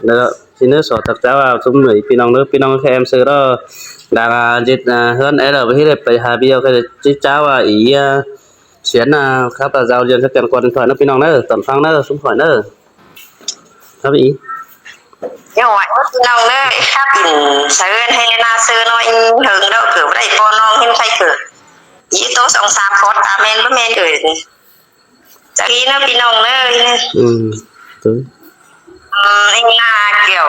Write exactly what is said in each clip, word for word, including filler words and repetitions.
Đó, xin nói so thật cháu à, chúng người ꞌpi ꞌnọng ꞌnớ, ꞌpi ꞌnọng khe em sư đó. Đang à, dịch à, hơn ấy là với hiệp phải hà biêu cái chứ cháu à, ý à, xuyến à, khắp là giao liên các kiện quan điện thoại nó ꞌpi ꞌnọng ꞌnớ, tổng phang ꞌnớ, súng khỏi ꞌnớ. Khắp ý. Yo, ꞌpi ꞌnọng ꞌnớ, khắp in, sư ơn hay na sư nói in hứng đâu cử, đây con non hin khay cử. Ý tố song sam phót ta men, bố men cử. Chả khi nó ꞌpi ꞌnọng ꞌnớ, ý ꞌnớ. Ừ, tôi. Anh là kiểu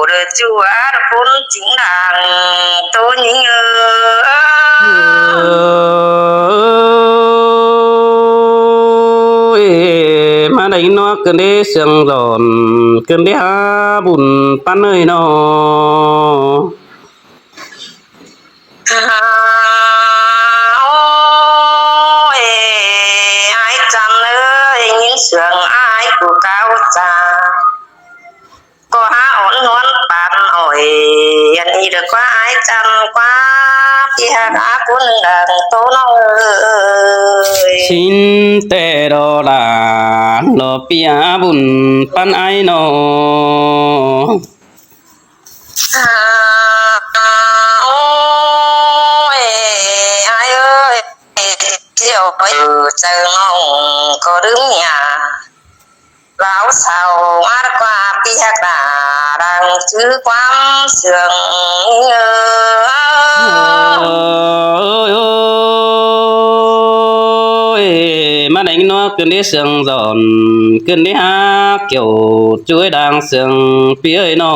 rồi chùa rồi phun chính là tôi những Ơi, ꞌmá đảy ꞌnọ cơn đế sương giòn, cơn đế há bùn pán ơi nó. Ôi, ai chăm ơi, những sương ai của cao cha. Có há ổn huấn bạn ỏi, yên ý được qua ai chăm qua, pi hạc á cuốn đằng tô nó ơi. Xin tệ đó là lo pi há bùn pán ai nó. À, ôi, ai ơi, chiều ơi, trời mong có đứng nhà. Báo sao át qua pi hạc đà đang chứ quán sương. Ơi, ꞌmá đảy ꞌnọ cơn đế sương giòn, cơn đế há kiểu chuối đang sương pi ơi nó.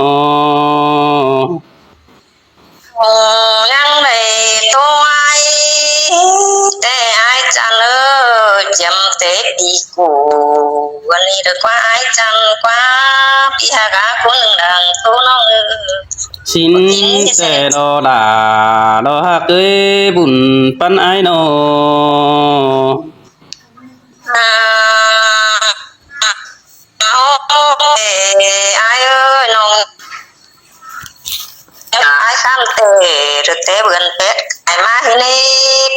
Nắng đây tôi, tê ai chăn ơi, chiếm tê đi cũ,วันนี้เด้อ qua ai chăn qua, pi hạc á cuốn đằng tô nó ơi. Xin tê đó là, đó hạc ơi bùn pán ai nó. À, ôi, ai ơi, nong. Ai khám tê, rồi tê bươn pết, ai má hi nê,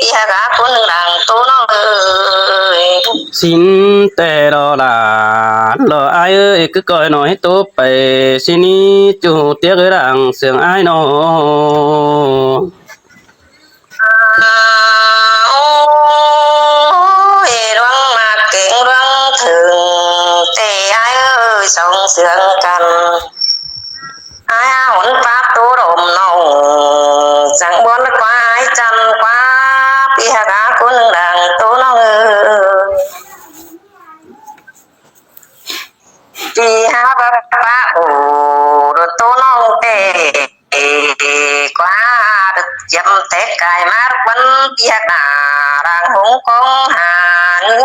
pi hạc á cuốn đằng tô nó ơi. Xin tê đó là, lo ai ơi, cứ coi nói tô pay, xin ý, chú tiếc cái đằng sương ai nó. Ôi, ꞌluống ꞌmặc kéng ꞌluống thửng, tê ai ơi, song sương căn. Ai há hốn páp tô đôm nông, chắng buôn qua ai chăn qua, pi hạc á cuốn đằng tô nó ơi. Pi há bá bá ổ, đột tô nông tê. Ê, ê, qua được chiếm Tết cài mát quấn pi hạc đà đang hống công hà ngư.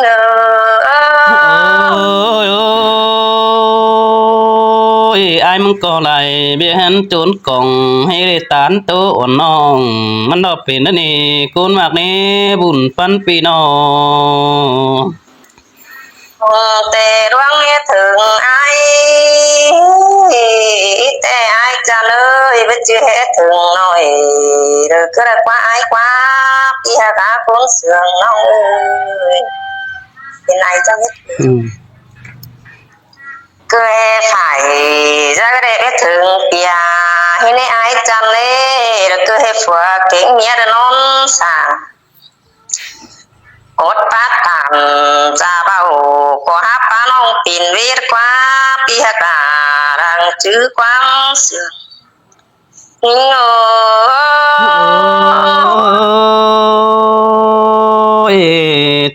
Ôi, ôi, ai mưng có lại biết hẳn trốn còng hay để tán tố ổn nòng. Mắn đó pên đó nè, cốn mạc nè, bùn pắn pi nò. Tê ꞌluống ê thửng ai, tê ai chăn ơi, bớt chứ ê thửng nói, rồi cứ là qua ai qua, pi hạc á cuốn sương nong ơi. Thế này cho hết. Ừ. Cứ ê phải ra cái đẹp ê thửng pia, hi nê ai chăn ê, rồi cứ ê phua kéng mía rồi non sả. Ốt pát tản cha báu, có háp pá nong pin vết qua, pi hạc đà đang chứ quang sương. Ôi,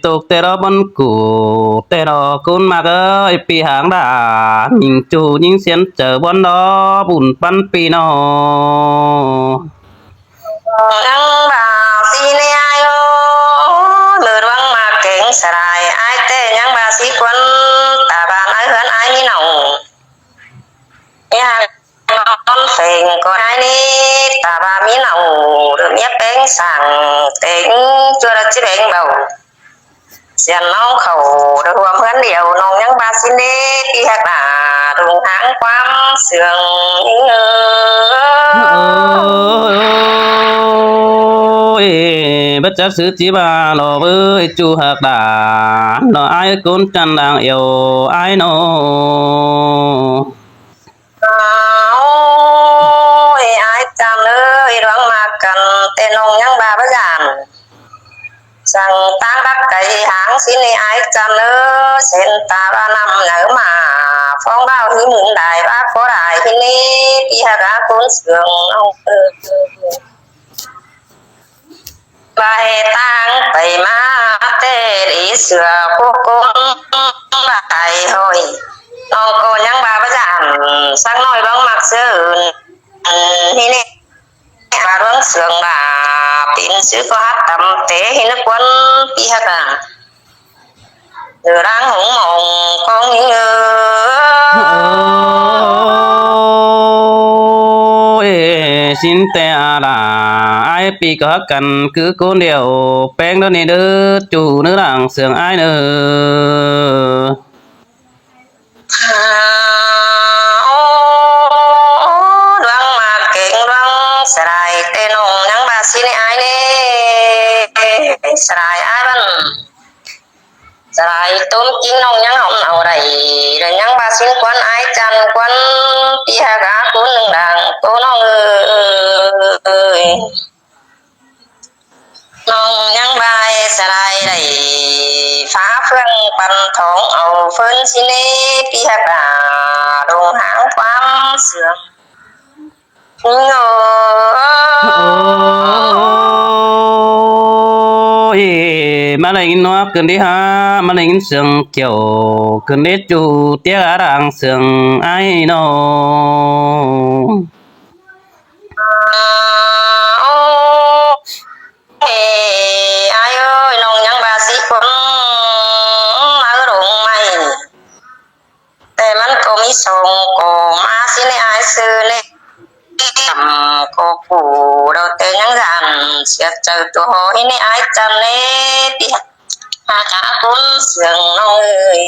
tộc tê đó bắn củ, tê đó cún mạc ơi, pi háng đà, nhìn chủ nhìn xiên chở bắn đó, bùn bắn pi nó. Nhăng ba si nê ai ơ, lơ ꞌluống ꞌmặc kéng sả đai ai tê nhăng ba si cuốn, ta ba ꞌnái ꞌhướn ai ꞌmí nòng. Ê hăng ꞌnón pheng có ai nê, ta ba ꞌmí nòng, đơ ꞌmía péng sảng, téng chua đơ ꞌchí béng bầu. Sian ꞌnóng khảu đơ huôm ꞌhướn điêu, nong nhăng ba si nê, pi hạc đà, đung háng quám sương. Ôi, bất chấp sự chỉ ba lo với chu hạc đà, lo ai cốn chăn đang yêu ai nô. ꞌvạu ꞌhí ꞌmứng đai ꞌva khó đai ꞌhí ꞌnị, ꞌpi ꞌhặc ꞌcốn sương ꞌnọng ơi. Bai ꞌtáng pay ꞌmá té đi sửa khúc ꞌcốn bai hỏi. ꞌNọng ꞌcọ ꞌnhắng ꞌva báu dản, sắc ꞌnọi báu ꞌmặc sửa ꞌhướn. ꞌHí ꞌnị, ꞌva ꞌluống sương ꞌva pên sư ꞌcọ hák tăm té ꞌhí ꞌnớ ꞌcốn ꞌpi ꞌhặc à. Đang hống mong con ꞌhí ơ. Ôi, xin té a la, ai pi có hắc căn cứ cốn điệu, peng đó nê đơ, chủ nữ làng sương ai nơ. Ơ, ꞌluống ꞌmặc kéng ꞌluống sải đai té ꞌnọng ꞌnhắng ꞌva ꞌsịn ai nê, sải đai ai băn. Sải đai tôm kin ꞌnọng ꞌnhắng hỏm au đảy, đảy ꞌnhắng ꞌva ꞌsịn ꞌquán ai chăn ꞌquán ꞌpi ꞌhặc ꞌcốn ꞌnưng đang tô ꞌnọng ơi. ꞌNọng ꞌnhắng ꞌva sải đai đảy phá phượng păn thóng au phớn ꞌsịn ê ꞌpi ꞌhặc à, đồng háng ꞌquám sương. Ôi, ꞌmá đảy ꞌnhính ꞌnọk ꞌcứn đi hả, ꞌmá đảy ꞌnhính sương chiêu ꞌcứn đi chủ tiết á đang sương ai nô. Ôi, ai ơi, ꞌnọng ꞌnhắng ꞌva ꞌsịn ꞌquám ꞌmá ꞌhứ đồng mai. Té ꞌmắn ꞌcọ ꞌmí song ꞌcọ ꞌmá ꞌsịn ê ai sư ꞌnị. Tăm ꞌcọ phủ đaư té ꞌnhắng dản, sia chaư tô hô ꞌhí ꞌnị ai chăn ê ꞌpi ꞌhặc ꞌcốn sương ꞌnọng ơi.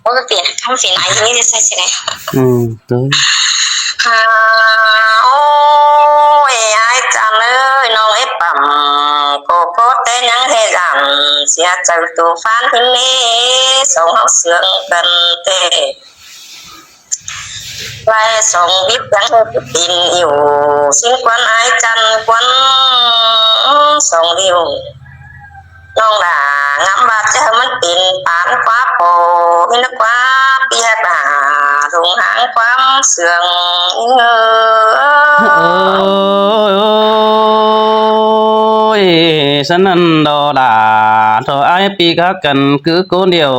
Ôi, ꞌpứng phiên, ꞌpứng phiên ai ꞌhí ꞌnị sai sai. Ừ, tôi. À, ôi, ai chăn ơi, ꞌnọng ê păm, ꞌcọ ꞌcọ té ꞌnhắng ê dản, sia chaư tô phán ꞌhí ꞌnị, song háo sương căn té. Lai song bíp ꞌnhắng ê bíp pên iu, ꞌsịn ꞌquán ai chăn ꞌquán song iu. ꞌNọng đa ngắm ꞌva ꞌchớ ꞌmắn pên pán ꞌquá pô, ꞌhí ꞌnớ ꞌquá ꞌpi ꞌhặc đa, đồng háng ꞌquám sương. Ôi, săn ăn đo đa, thọ ai pi khắc căn cứ cốn điêu,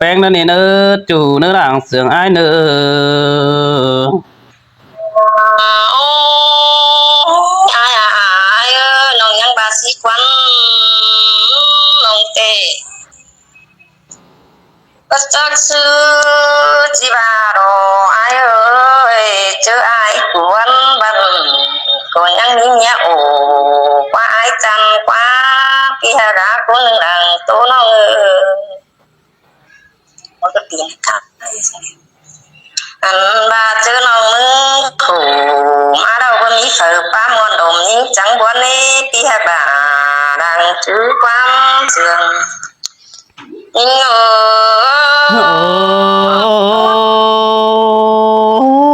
peng đó nên ơ, chủ ꞌnớ đang sương ai ꞌnớ. Ôi, ai à, ai ơi, ꞌnọng ꞌnhắng ꞌva ꞌsịn ꞌquám ꞌnọng té. Bất chắc sư ꞌchí ꞌva ꞌló ai ơi, ꞌchớ ai ꞌcốn băn, ꞌcốn ꞌnhắng ꞌmí ꞌnhá ổ, ꞌquá ai chăn ꞌquá, ꞌpi ꞌhặc ꞌcốn ꞌnưng đang tô ꞌnọng ơi. Ăn ꞌva ꞌchớ ꞌnọng ꞌmứng khổ, ꞌmá đaư báu ꞌmí phaư ꞌpá ꞌmuôn đom ꞌnhính chắng ꞌquán ê, ꞌpi ꞌhặc đa đang chứ ꞌquám sương. Ôi,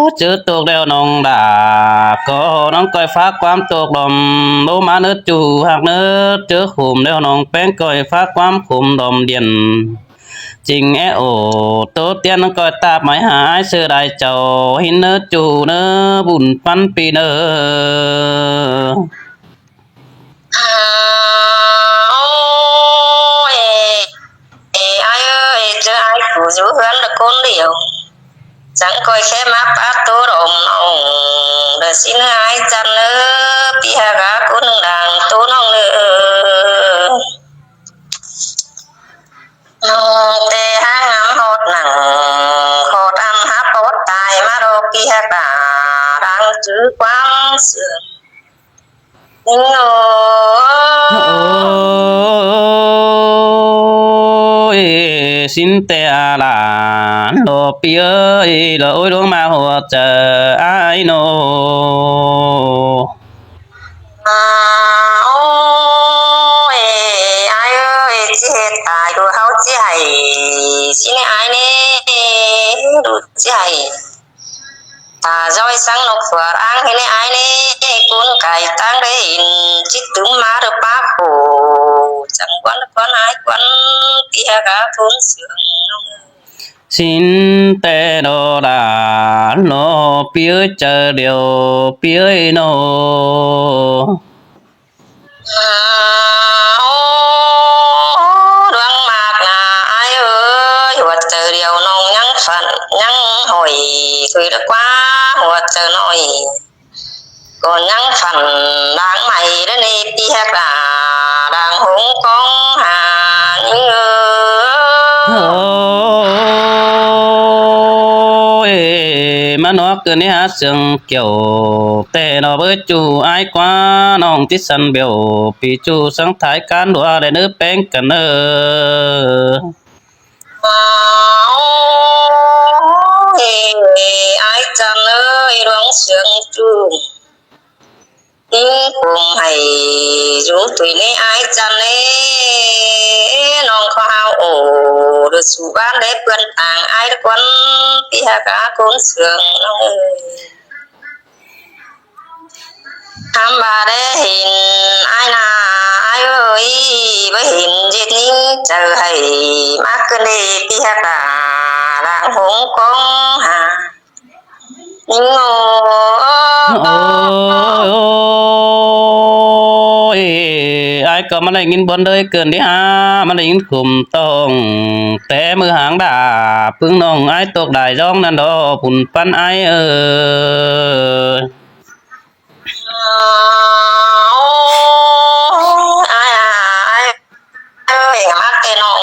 ꞌchớ tốc đeo ꞌnọng đa, ꞌcọ ꞌnọng ꞌcoi phák ꞌquám tốc đom, đô ꞌmá ꞌnớ chủ ꞌhặc ꞌnớ, ꞌchớ khủm đeo ꞌnọng peng ꞌcoi phák ꞌquám khủm đom điên. Chính é ổ, tố tiên ꞌcoi tạp mái hả ai sư đai chảu, ꞌhịn ꞌnớ chủ ꞌnớ bun phắn pi ꞌnớ. À, ôi, ê, ai ơi, ꞌchớ ai phủ dú ꞌhướn đa ꞌcốn điêu. Chắng ꞌcoi khé ꞌmá pá tô đom ꞌnọng, đa ꞌsịn ai chăn ꞌnớ, ꞌpi ꞌhặc ꞌcốn ꞌnưng đang tô ꞌnọng ꞌnớ. ꞌNọng té háng ngắm ꞌhọt nẳng, ꞌhọt ăn hák ꞌhọt tai ꞌmá đo ꞌpi ꞌhặc đa, đang chứ ꞌquám sương. Ôi, ꞌsịn té a la, ꞌlô ꞌpi ơi, ꞌlô ôi ꞌluống ꞌmá hua chaư ai nô. À, ôi, ai ơi, ꞌchí hên tai đu ꞌháu ꞌchí hảy, ꞌsịn ai ꞌnị, đu ꞌchí hảy. Thả ꞌdoi săng ꞌnộc phua ꞌláng ꞌhê ꞌnị ai ꞌnị, ꞌcốn cai ꞌtáng đé ꞌnị, ꞌchí tứm ꞌmá đu ꞌpá khổ, chắng ꞌquán ꞌquán ai ꞌquán, ꞌpi ꞌhặc ꞌcốn sương. Sín ꞌtẹ ꞌnọ đa lo ꞌpi ơi, chaư điêu ꞌpi ơi ꞌnọ. Ơ, ꞌluống ꞌmặc ꞌnạ ải ơi, ꞌhuột chaư điêu ꞌnọng ꞌnhắng phăn ꞌnhắng hỏi, thôi đa ꞌquá ꞌhuột chaư ꞌnọi. ꞌCọ ꞌnhắng phăn đang mai đa ꞌnị, ꞌpi ꞌhặc đa đang hống cóng ha ꞌnhính ơ. Ôi, ꞌmá ꞌnọk ꞌcọ ꞌnị hák siêng kiẻo ꞌtẹ ꞌnọ báu ꞌchu ải ꞌquá, ꞌnọng ꞌchí săn bẻo ꞌpi ꞌchu sắng thái ꞌcán ꞌlua đảy ꞌnớ ꞌpéng căn ơ. Ôi, ải ꞌchăn ơi, ꞌluống siêng ꞌchu ꞌnhính khum hảy dú tui ꞌnị ải ꞌchăn ꞌnị, ꞌnọng ꞌcọ hao ổ đu sú ꞌván đé ꞌpươn tang ải đa ꞌquăn, ꞌpi ꞌhặc ꞌcốn siêng ꞌnọng ơi. Hăm ꞌva đé hên ải ꞌnạ ải ơi, báu hên ꞌdệt ꞌnhính chaư hảy ꞌmá ꞌcứn đê, ꞌpi ꞌhặc đa đang hống cóng ha ꞌnhính ơ. Ôi, ôi, ôi, ải ꞌcọ ꞌmá đảy ꞌnghín bón đới ꞌcợn đi ha, ꞌmá đảy ꞌnghín khum tông té ꞌmự háng đa ꞌpứng ꞌnọng ải tốc đai ꞌdóng ꞌnặn đó, bun ꞌpắn ải ơ. Ôi, ải à, ải ơi, ꞌmá ꞌtẹ ꞌnọng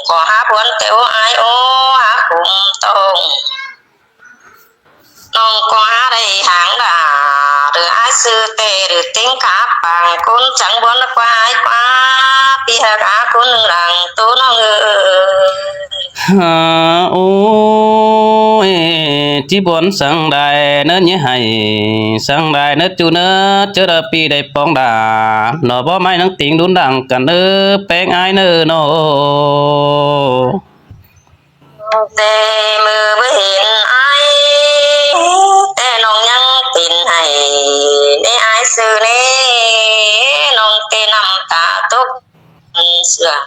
ꞌcọ hák bón ꞌtẹ ꞌo ải ꞌo, hák khum tông. ꞌNọng ꞌcọ hák đảy háng đa, đư ải sư ꞌtẹ đư ꞌtếng cá pang ꞌcốn chắng bón ꞌquá ải ꞌquá, ꞌpi ꞌhặc ꞌcốn ꞌnưng đang ꞌtố ꞌnọng ơi. Hả, ôi, ꞌchí bón săng đai ꞌnớ ꞌnhá hảy, săng đai ꞌnớ ꞌchu ꞌnớ, ꞌchớ đa ꞌpi đảy póng đa, ꞌnọ báu ꞌmạy ꞌnăng têng đun đang căn ơ, ꞌpéng ải ꞌnớ ꞌnọ. Té ꞌmự báu hên ải, té ꞌnọng ꞌnhắng pên hảy, ꞌnị ải sư ꞌnị, ꞌnọng té ꞌnặm ta tốc sương.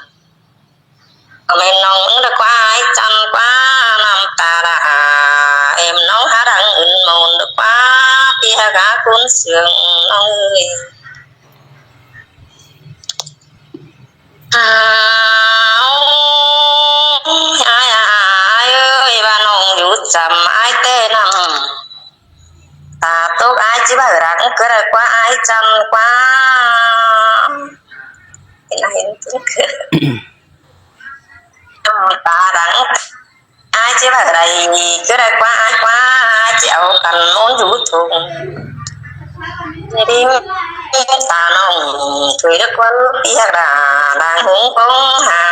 ꞌCọ ꞌmen ꞌnọng ứn đa ꞌquá ải ꞌchăn ꞌquá, ꞌnặm ta đa êm ꞌnọng hák đang ứn môn đa ꞌquá, ꞌpi ꞌhặc ꞌcốn siêng ꞌnọng ơi. À, ôi, ải à, ải ơi, ꞌva ꞌnọng dú chăm ải té ꞌnặm ta tốc ải ꞌchí ꞌva đang ứn ꞌcứ đa ꞌquá ải ꞌchăn ꞌquá. Hên hên ứn ꞌcứ. Ta đang ải ꞌchí ꞌva đảy ꞌcứ đa ꞌquá ải ꞌquá, ải ꞌchí au căn ꞌmôn dú thung. Đi ta ꞌnọng thuê đa ꞌquá, ꞌpi ꞌhặc đa đang hống cóng ha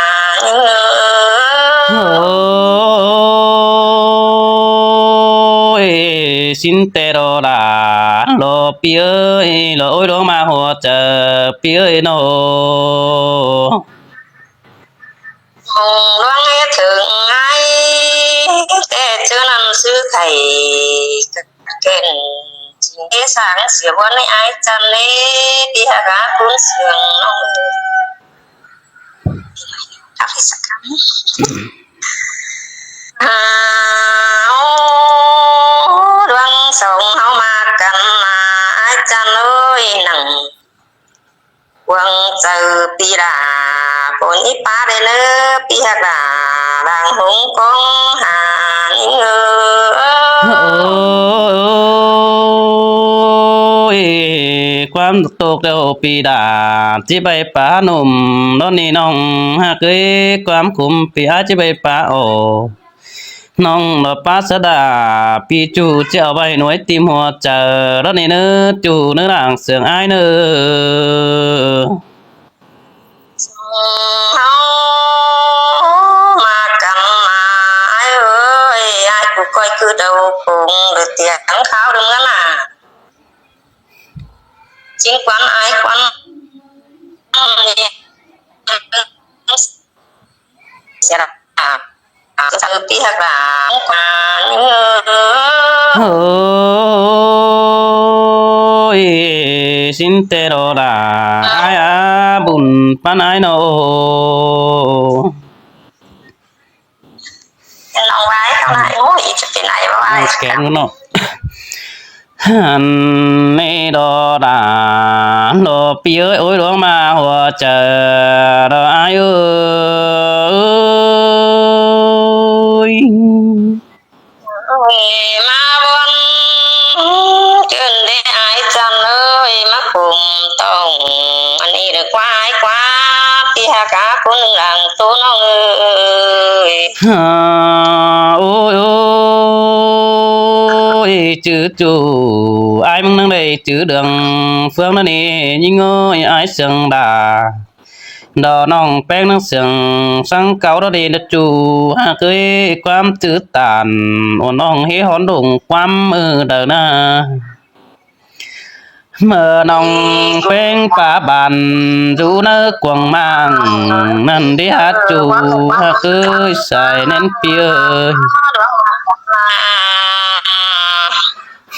ꞌnhính ơ. Ôi, sín ꞌtẹ ꞌnọ đa lo ꞌpi ơi, lo ôi ꞌluống ꞌmá ꞌhua chaư ꞌpi ơi ꞌnọ. Hông ꞌluống ết thửng ải, té ꞌchớ ꞌnặn ꞌsứ khay kén, chính đé sáng sia bón ꞌnị ải ꞌchăn ꞌnị, ꞌpi ꞌhặc ꞌcốn siêng ꞌnọng ơi. Áp ꞌhị sắc cắm. À, ô, ꞌluống sông ꞌháu ꞌmá căn ꞌmá ải ꞌchăn ơi nẳng. Quảng Châu ꞌpi đa, ꞌcốn ꞌnị ꞌpá đé ꞌnớ, ꞌpi ꞌhặc đa, đang hống cóng ha ꞌnhính ơ. Ôi, ꞌquám tốc đeo ꞌpi đa, ꞌchí ꞌvạy pá ꞌnôm, ꞌló ꞌnị ꞌnọng ꞌhặc ới, ꞌquám khum ꞌpi ải ꞌchí ꞌvạy pá ổ. ꞌNọng ꞌnọ ꞌpá sa đa, ꞌpi ꞌchu ꞌchí au ꞌvạy nuối ꞌtim ꞌhua chaư, ꞌló ꞌnị ꞌnớ ꞌchu ꞌnớ đang siêng ải ꞌnớ. Sông ꞌháu ꞌmá căn ꞌmá ải ơi, ải ꞌcọ ꞌcoi ꞌcứ đầu cùng được tiếng kháo đừng ngắn à. Chính quán ải quán sẽ là à, à, sẽ là ꞌpi ꞌhặc đa quán. Ôi, sín ꞌtẹ ꞌnọ đa, ải à, bun ꞌpắn ải ꞌnọ. kéng ꞌnớ. Ăn ꞌnị đó đa, đó ꞌpi ơi, ôi đuống ꞌmá hua chaư, đó ai ơi. Ôi, ꞌmá ꞌvón, ꞌchưn đé ai chăn ơi, ꞌmá khum tỏng, ăn ꞌnị đa ꞌquá ai ꞌquá, ꞌpi ꞌhặc ꞌcốn lăng ꞌtố ꞌnọng ơi. Hả, ôi, ôi, chứ chủ, ai ꞌmứng ꞌnăng đảy chứ đường phương ꞌnớ ꞌnị, ꞌnhính ơi, ai sương đa. Đó ꞌnọng ꞌpéng ꞌnăng sương săng cáu đó đi đó chủ, ꞌhặc ơi, ꞌquám chứ tản, ôn ꞌnọng hế hón đủng ꞌquám ư đaư ꞌna. ꞌMự ꞌnọng ꞌpéng pá bản dú ꞌnớ cuông ꞌmáng, ꞌnặn đi hák chủ, ꞌhặc ơi, sai ꞌnén ꞌpi ơi.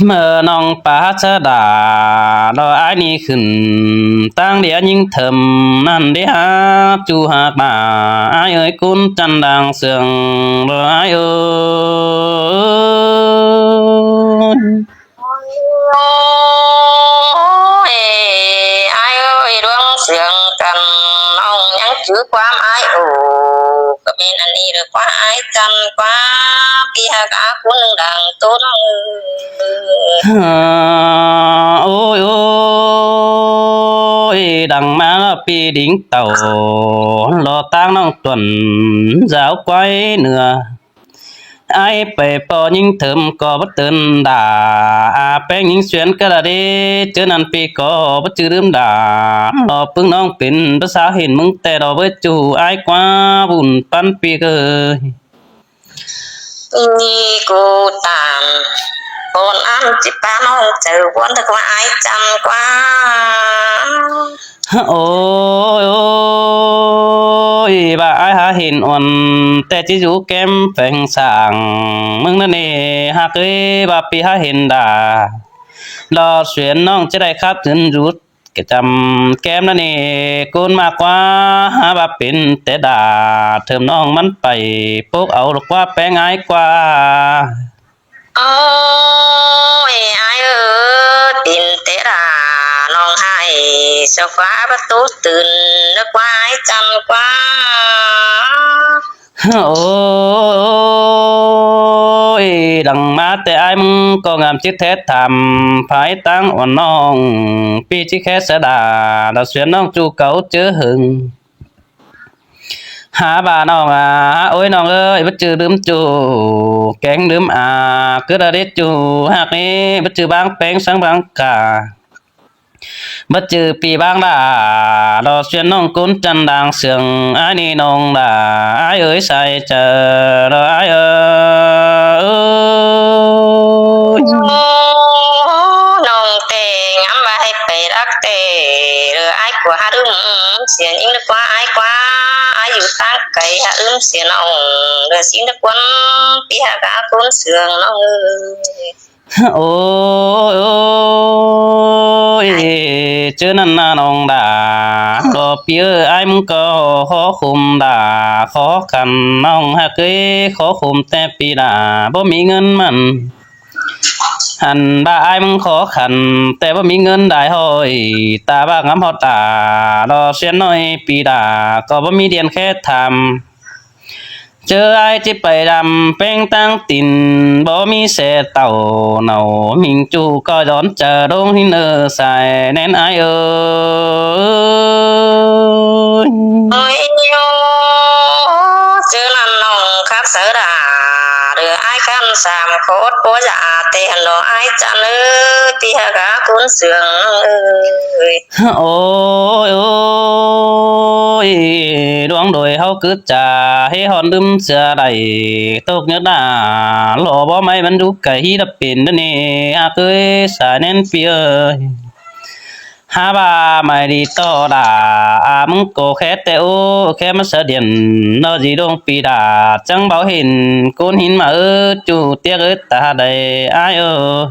ꞌMự ꞌnọng pá hák sa đa, đó ai ꞌnị khửn, ꞌtáng đi ꞌnhính thơm, ꞌnặn đi hák chủ ꞌhặc đa, ai ơi, ꞌcốn chăn đang sương, đó ai ơi. Ôi, ai ơi, đuống sương căn ꞌnọng ꞌnhắng chứ ꞌquám ai ổ, ꞌcọ ꞌmen ăn ꞌnị đa ꞌquá ai chăn ꞌquá, ꞌpi ꞌhặc ꞌcốn lăng ꞌtố ꞌnọng ơi. Ôi, ôi, đăng ꞌmá ꞌpi đính tảu, lo ꞌtáng ꞌnọng tuần, dáo quái nưa. Ai pay ꞌpo ꞌnhính thơm ꞌcọ báu tưn đa, a ꞌpéng ꞌnhính suyến cá đa đế, ꞌchớ ꞌnặn ꞌpi ꞌcọ báu chứ đưm đa, lo ꞌpứng ꞌnọng pên báu sáo hên ꞌmứng ꞌtẹ đó ꞌvới chủ ai ꞌquá bun ꞌpắn ꞌpi ơi. ꞌNị ꞌcọ tản, ôn ăn ꞌchí pá ꞌnọng chaư ꞌvón ꞌtẹ ꞌquá ai chăn ꞌquá. Ôi, ôi, ꞌva ai hák hên ôn ꞌtẹ ꞌchí dú kém pheng sảng ꞌmứng ꞌnớ ꞌnị, ꞌhặc ơi, ꞌva ꞌpi hák hên đa. Lo suyến ꞌnọng ꞌchí đảy khắp dưn dú ꞌcọ chăm kém ꞌnớ ꞌnị, ꞌcốn ꞌmá ꞌquá, hák ꞌva pên ꞌtẹ đa, thơm ꞌnọng ꞌmắn pay, pốc au đa ꞌquá ꞌpéng ai ꞌquá. Ôi, ai ơi, pên ꞌtẹ đa, ꞌnọng hák, sau ꞌquá báu ꞌtố tưn, đa ꞌquá ai chăn ꞌquá. Ôi, đăng ꞌmá ꞌtẹ ai ꞌmứng ꞌcọ ngắm ꞌchí thét tham, phái ꞌtáng ôn ꞌnọng, ꞌpi ꞌchí khé sa đa, đa suyến ꞌnọng ꞌchu cáu ꞌchớ hưng. Hák ꞌva ꞌnọng a, ôi ꞌnọng ơi, báu chứ đưm chủ, kéng đưm a, cứ đa đế chủ, ꞌhặc ꞌnị, báu chứ báng ꞌpéng săng báng ca. Báu chứ ꞌpi báng đa, lo suyến ꞌnọng ꞌcốn chăn đang sương, ai ꞌnị ꞌnọng đa, ai ơi, sai chaư, lo ai ơi. Ôi, ꞌnọng ꞌtẹ ngắm ꞌva hák pay đắc ꞌtẹ, lo ai ꞌcọ hák ứm sia ꞌnhính đa ꞌquá ai ꞌquá, ai dú ꞌtáng cay hák ứm sia ꞌnọng, lo ꞌsịn đa ꞌquán, ꞌpi ꞌhặc ꞌcốn sương ꞌnọng ơi. Ôi, ôi, ôi, ꞌchớ ꞌnặn ꞌna ꞌnọng đa, lo ꞌpi ơi, ai ꞌmứng ꞌcọ khó khùm đa, khó khăn ꞌnọng ꞌhặc ơi, khó khùm ꞌtẹ ꞌpi đa, báu ꞌmí ꞌngớn mẳn. Hẳn ꞌva ai ꞌmứng khó khăn ꞌtẹ báu ꞌmí ꞌngớn đảy ꞌhọi, ta ꞌva ngắm ꞌhọt đa, lo suyến ꞌnọi ꞌpi đa, ꞌcọ báu ꞌmí điên khé tham. ꞌChớ ai ꞌchí pay đăm ꞌpéng ꞌtáng tin, báu ꞌmí ꞌsẹ tảu nảu, ꞌmính ꞌchu ꞌcọ dón chaư đông ꞌhịn ơ sai ꞌnén ai ơi. Ôi, ꞌchớ ꞌnặn ꞌnọng khắp sáư đa, đư ai khăn sam khót báu dả, ꞌtẹ hẳn lo ai chăn ơi, ꞌpi ꞌhặc ꞌcốn sương ơi. Ôi, ôi, đuống đôi ꞌháu cứ ꞌchạ, hế hòn đưm sia đảy, tốc nhớ đa, lo báu ꞌmạy bắn đú cải hí đập pên đa ꞌnị, ꞌhặc ơi, sai ꞌnén ꞌpi ơi. Hák ꞌva ꞌmạy đi ꞌtọ đa, a ꞌmứng ꞌcọ khé ꞌtẹ ú, khé ꞌmá sa điên, ꞌno dí đông ꞌpi đa, chắng báu hên, ꞌcốn hín ꞌmá ơ, ꞌchu ꞌtiếc ơ ta đảy, ai ơ.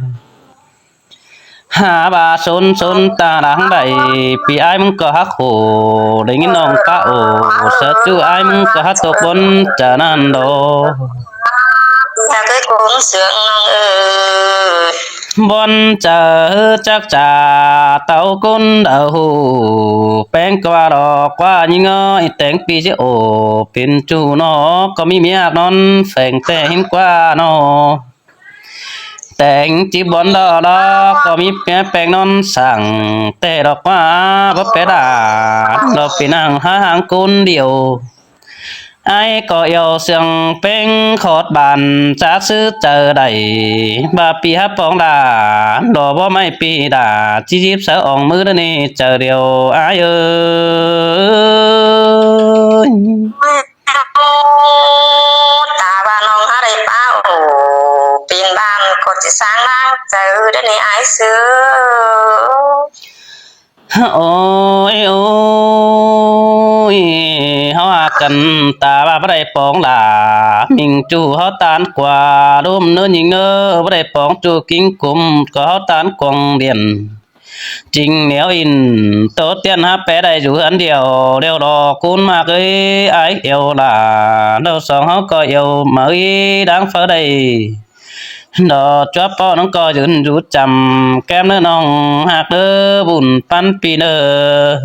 Hák ꞌva sốn sốn ta đang đảy, ꞌpi ai ꞌmứng ꞌcọ hák khổ, đảy ꞌnhính ꞌnọng cá ổ, sa ꞌchu ai ꞌmứng ꞌcọ hák tốc bón, chả ꞌnặn đô. ꞌhặc ới ꞌcốn sương ꞌnọng ơi. Bón chaư chắc chả tau ꞌcốn đaư hủ, ꞌpéng ꞌquá lo ꞌquá ꞌnhính ꞌngó, ꞌtếng pi ꞌchí ổ pên ꞌchu ꞌnọ, ꞌcọ ꞌmí ꞌmí ꞌhặc ꞌnón pheng ꞌtẹ ꞌhím ꞌquá ꞌnọ. ꞌTếng ꞌchí bón lo lo ꞌcọ ꞌmí ꞌpéng ꞌnón sảng ꞌtẹ lo ꞌquá, báu pé đả lo pên ꞌnăng hák ꞌháng ꞌcốn điêu. Ái ꞌcọ yau sương ꞌpéng khót bản chák ꞌsứ chaư đảy, ꞌva pi hák póng đả lo báu ꞌmạy pi đả ꞌchí díp sáư ong ꞌmứ đá ꞌnị chaư điêu ái ơi. ꞌTá ꞌva ꞌnọng hák đảy páo pên bản ꞌcọ ꞌchí sáng ꞌláng chaư đá ꞌnị ái ꞌsứ. Ôi ôi, ꞌháu ꞌhặc căn ta ꞌva báu đảy póng đả, ꞌmính ꞌchu ꞌháu ꞌTan ꞌquá ꞌlốm ꞌnớ ꞌnhính ꞌnớ, báu đảy póng ꞌchu ꞌkính cốm ꞌcọ ꞌháu ꞌTan cuông điện. Chính ꞌnéo in tô tiên hák pé đảy dú hán điêu, điêu lo ꞌcốn ꞌmặc ới ái iêu đả, lo song ꞌháu ꞌcọ iêu ꞌmá ới đáng pháư đảy. Lo chuốp ꞌpọ ꞌnọng ꞌcọ dưn dú chăm kem ꞌnớ ꞌnọng ꞌhặc ꞌnớ bun ꞌpắn pi ꞌnớ.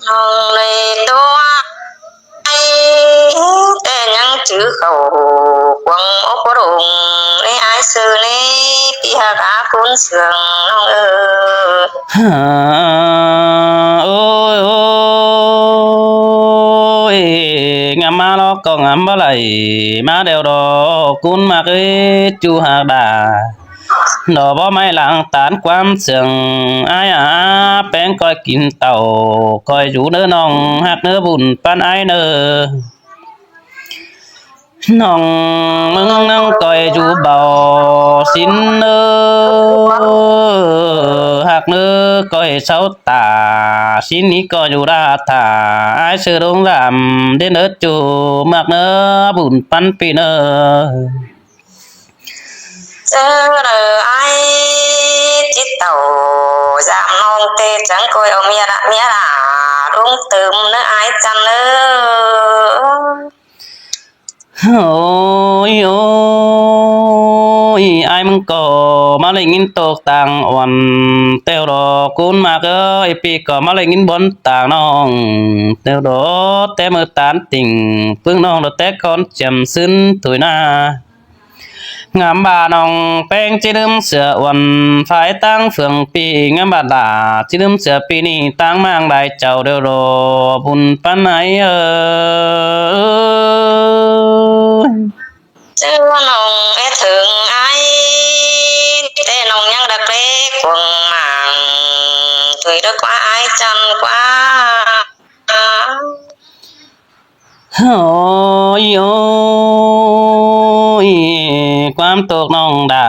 ꞌNọng đảy ꞌtố ái ꞌtẹ ꞌnhắng chứ khảu cuông ốc bó đủng ꞌnị ái ꞌsứ ꞌnị, pi ꞌhặc ꞌcốn sương ꞌnọng ơi. Ôi ôi, ngắm ꞌmá lo ꞌcọ ngắm báu đảy, ꞌmá điêu lo ꞌcốn ꞌmặc ới ꞌchu ꞌhặc đả. Lo báu ꞌmạy lăng ꞌTan ꞌquám sương ái a, ꞌpéng ꞌcoi kin tảu ꞌcoi dú ꞌnớ ꞌnọng ꞌhặc ꞌnớ bun ꞌpắn ái ꞌnớ. ꞌNọng ꞌmứng ꞌnăng ꞌcoi dú báu sín ꞌnớ, ꞌhặc ꞌnớ ꞌcoi sáu tả sín ꞌnị ꞌcoi dú đa thả ái ꞌsứ ꞌlống dăm đên ꞌnớ ꞌchu ꞌmặc ꞌnớ bun ꞌpắn pi ꞌnớ. ꞌChớ đaư ái ꞌchí tảu dăm ꞌnọng ꞌtẹ chắng ꞌcoi au ꞌmía đa ꞌmía đa ꞌlống tứm ꞌnớ ái ꞌchăn ꞌnớ. Ôi ôi, ái ꞌmứng ꞌcọ ꞌmá ꞌlế ꞌnghín ꞌtộc tang uôn ꞌtẹo lo ꞌcốn ꞌmặc ới, pi ꞌcọ ꞌmá ꞌlế ꞌnghín bón tang ꞌnọng ꞌtẹo lo té ꞌmự ꞌTan tỉnh ꞌpứng ꞌnọng lo té ꞌcón chiêm ꞌsứn thủi ꞌna. Ngắm ꞌva ꞌnọng ꞌpéng ꞌchí ꞌlứm sửa uôn phái ꞌtáng phường pi, ngắm ꞌva đả ꞌchí ꞌlứm sửa pi ꞌnị ꞌtáng ꞌmáng đai chảu điêu lo bun ꞌpắn ái ơi. ꞌChớ ꞌnọng é thửng ái ꞌtẹ ꞌnọng ꞌnhắng đaư ꞌlế cuông ꞌmáng thủi đaư ꞌquá ái ꞌchăn ꞌquá. Ôi ôi, ꞌquám ꞌtộc ꞌnọng đả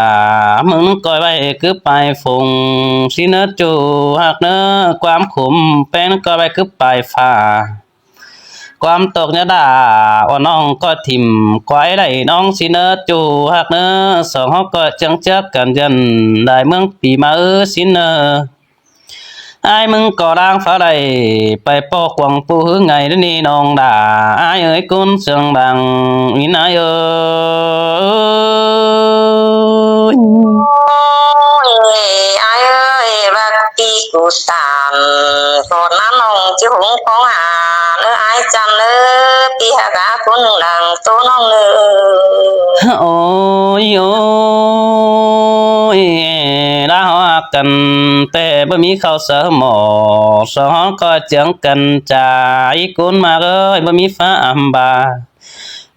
ꞌmứng ꞌcoi ꞌvạy cứ pay phung sín ꞌnớ ꞌchu ꞌhặc ꞌnớ, ꞌquám khum ꞌpéng ꞌcoi ꞌvạy cứ pay pha. ꞌQuám ꞌtộc ꞌnhá đả ꞌva ꞌnọng ꞌcọ thỉm quái đảy ꞌnọng sín ꞌnớ ꞌchu ꞌhặc ꞌnớ, song ꞌháu ꞌcọ chướng chớc căn dên đai ꞌmướng pi ꞌmá ứn sín ꞌnớ. Ái ꞌmứng ꞌcọ ꞌláng pháư đảy pay ꞌpọ cuông ꞌpú ꞌhứ ngày đé ꞌnị ꞌnọng đả. Ái ơi, ꞌcốn sương bang ꞌnhính ái ơi. Ôi, ái ơi, ꞌva ꞌpi ꞌcọ tản ꞌcọ ꞌnán ꞌnọng ꞌchí hống ꞌphóng ha ꞌnớ ái chăn ꞌnớ, ꞌpi ꞌhặc ꞌcốn đăng ꞌtố ꞌnọng ꞌnớ. Ôi ôi, ꞌlá ꞌháu ꞌhặc căn ꞌtẹ báu ꞌmí khảu sáư ꞌmọ, song ꞌháu ꞌcọ chướng căn chả ꞌcốn ꞌmặc ơi, báu ꞌmí phá ꞌmá ba.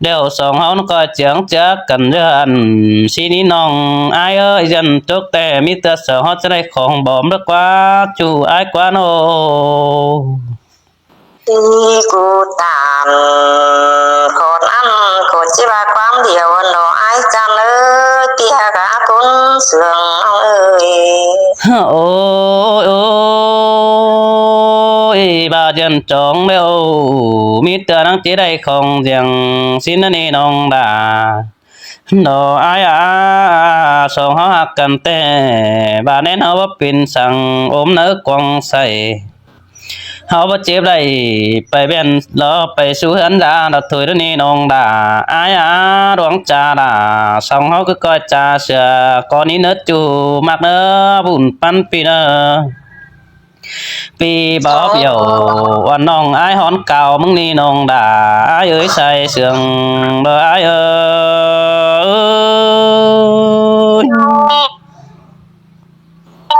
ꞌLẹo song ꞌháu ꞌcọ chướng chớc căn ꞌdọn sín ꞌnị ꞌnọng ái ơi, ꞌdọn tốc ꞌtẹ ꞌmí ꞌtưa song ꞌháu ꞌchí đảy khong bom đé ꞌquá, ꞌchu ái ꞌquá ꞌnớ. ꞌPi ꞌcọ tản ꞌcọ ꞌnán ꞌcọ ꞌchí ꞌva ꞌquám điêu ꞌnọ ái chăn ꞌnớ, ꞌpi ꞌhặc ꞌcốn sương ꞌnọng ơi. Ôi ôi, ꞌva ꞌdọn chong ꞌlẹo ꞌmí ꞌtưa ꞌnăng ꞌchí đảy khong diêng sín ꞌnị ꞌnọng đả. ꞌNọ ái a, song ꞌháu ꞌhặc căn ꞌtẹ, ꞌva ꞌnén ꞌháu báu pên săng ốm ꞌnớ cuông ꞌsạy. ꞌháu báu chếp đảy pay ꞌvẹn lo pay sú ꞌhướn da, đa thôi đa ꞌnị ꞌnọng đa. Ái a, luống cha đa, song ꞌháu ꞌcọ ꞌcoi cha sửa, ꞌcọ ꞌnị ꞌnớ ꞌchu ꞌmặc ꞌnớ, bun ꞌpắn ꞌpi ꞌnớ. ꞌPi bóp dẻo, ꞌva ꞌnọng ái hón cau ꞌmứng ꞌnị ꞌnọng đa, ái ới sai sương đa ái ơi.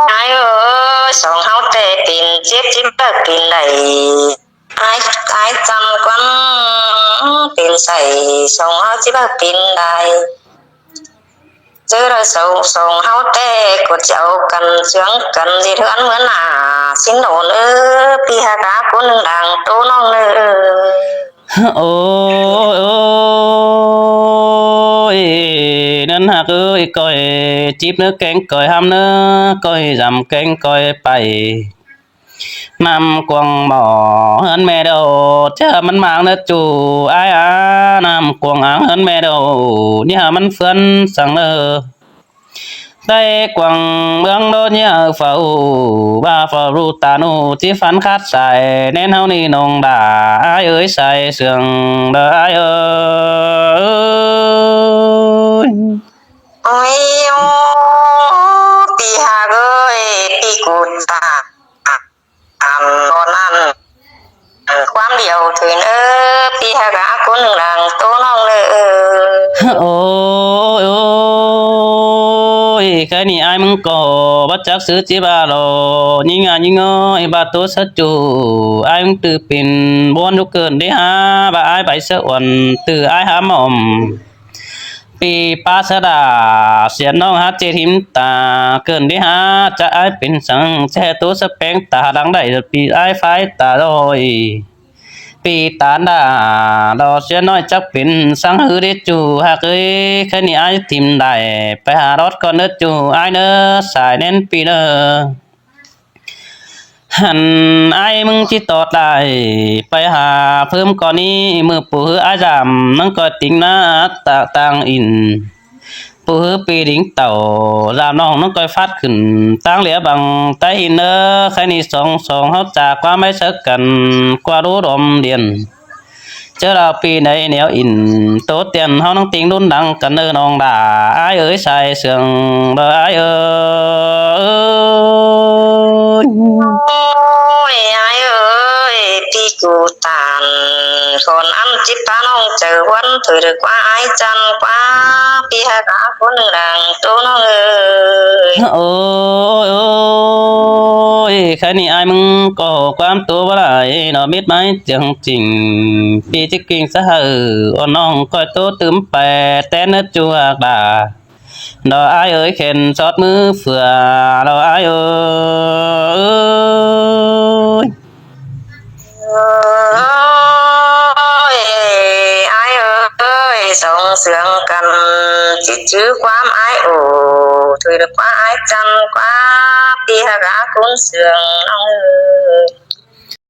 Ái ơi, song ꞌháu ꞌtẹ pên chếp chếp ꞌva pên đảy. Ái, ái chăm ꞌquám pên sai, song ꞌháu chếp ꞌva pên đảy. ꞌChớ đa song, song ꞌháu ꞌtẹ ꞌcọ chảu căn sương căn ꞌdệt ꞌhướn ꞌmứa ꞌnạ. ꞌSịn ꞌnớ ꞌpi ꞌhặc ꞌcốn ꞌnưng đang ꞌtố ꞌnọng ꞌnớ. Ôi, ôi, ꞌnặn ꞌhặc ơi, ꞌcoi chếp ꞌnớ kéng ꞌcoi ꞌhăm ꞌnớ, ꞌcoi dăm kéng ꞌcoi pay. ꞌNặm cuông ꞌmọ ꞌhướn ꞌme đaư, ꞌchớ ꞌmắn ꞌmáng ꞌnớ ꞌchu ái a, ꞌnặm cuông áng ꞌhướn ꞌme đaư, ꞌnị hảư ꞌmắn ꞌphướn săng ꞌnớ. Đảy cuông ꞌmướng đô ꞌnị hảư phảu, ꞌva phảu ꞌlụk ta ꞌnụ ꞌchí phắn khát sai, ꞌnén ꞌháu ꞌnị ꞌnọng đa, ái ới sai sương đa ái ơi. Ôi, ô, ꞌpi ꞌhặc ơi, ꞌpi ꞌcụ ta ăn ꞌnọn ăn. Ăn ꞌquám điêu thôi ꞌnớ, ꞌpi ꞌhặc ꞌcốn ꞌnưng đang ꞌtố ꞌnọng ꞌnớ. Ôi, ôi, ꞌkhái ꞌnị ái ꞌmứng ꞌcọ báu chắc ꞌsứ chếp ꞌva lo, ꞌnhính a ꞌnhính ơi, ꞌva ꞌtố sớt ꞌchu, ái ꞌmứng ꞌtứ pên ꞌbuôn dú cơn đé hả, ꞌva ái pay sớt uôn, ꞌtứ ái hả mỏm. ꞌPi ꞌpá sá đa, siên ꞌnọng hák ꞌchệt hím ta, cơn đé hả, chắc ái pên săng, ꞌchẹ ꞌtố sớt péng ta, đang đảy pi ái phái ta ꞌlới. ꞌPi ta đa, lo siên ꞌnọi chắc pên săng ꞌhứ đé ꞌchu ꞌhặc ơi, ꞌkhái ꞌnị ái thím đảy, pay hả lót ꞌcọ ꞌnớ ꞌchu ái ꞌnớ, sai ꞌnén ꞌpi ꞌnớ. Hẳn ái ꞌmứng ꞌchí tót lai, pay hả ꞌpứng ꞌcọ ꞌnị, ꞌmự ꞌpụ ꞌhứ ái dăm, ꞌnắng ꞌcoi tỉng ꞌná ta tang in. ꞌPụ ꞌhứ ꞌpi đính tảu, dăm ꞌnọng ꞌnắng ꞌcoi phát khửn, ꞌtáng lia bang tai in ꞌnớ, ꞌkhái ꞌnị song song ꞌháu cha ꞌquám ái sớt căn, ꞌquá đú đom điên. ꞌChớ đaư ꞌpi đảy ꞌnéo in, ꞌtố tiên ꞌháu ꞌnắng têng đốn đăng căn ꞌnớ ꞌnọng đa, ái ới sai sương đa ái ơi. Ôi, ái ơi, ꞌpi ꞌcụ tản, ꞌcốn ăn chếp ta ꞌnọng chaư ꞌhuôn, thôi được ꞌquá ái chăn ꞌquá, ꞌpi ꞌhặc ꞌcốn ꞌnưng đang ꞌtố ꞌnọng ơi. Ôi, ôi, ôi, ꞌkhái ꞌnị ái ꞌmứng ꞌcọ ꞌquám ꞌtố báu đảy, nó mết mái chắng chỉnh, ꞌpi chếp kinh sá hảư, ôn ꞌnọng ꞌcoi ꞌtố tứm pay, ꞌtén ꞌnớ ꞌchu ꞌhặc đa. Đa ái ơi, khen sót ꞌmứ phưa, đa ái ơi. Ôi, ái ơi, song sương căn, chít chứ ꞌquám ái ổ, thôi được ꞌquá ái chăn ꞌquá, ꞌpi ꞌhặc ꞌcốn sương ꞌnọng ơi.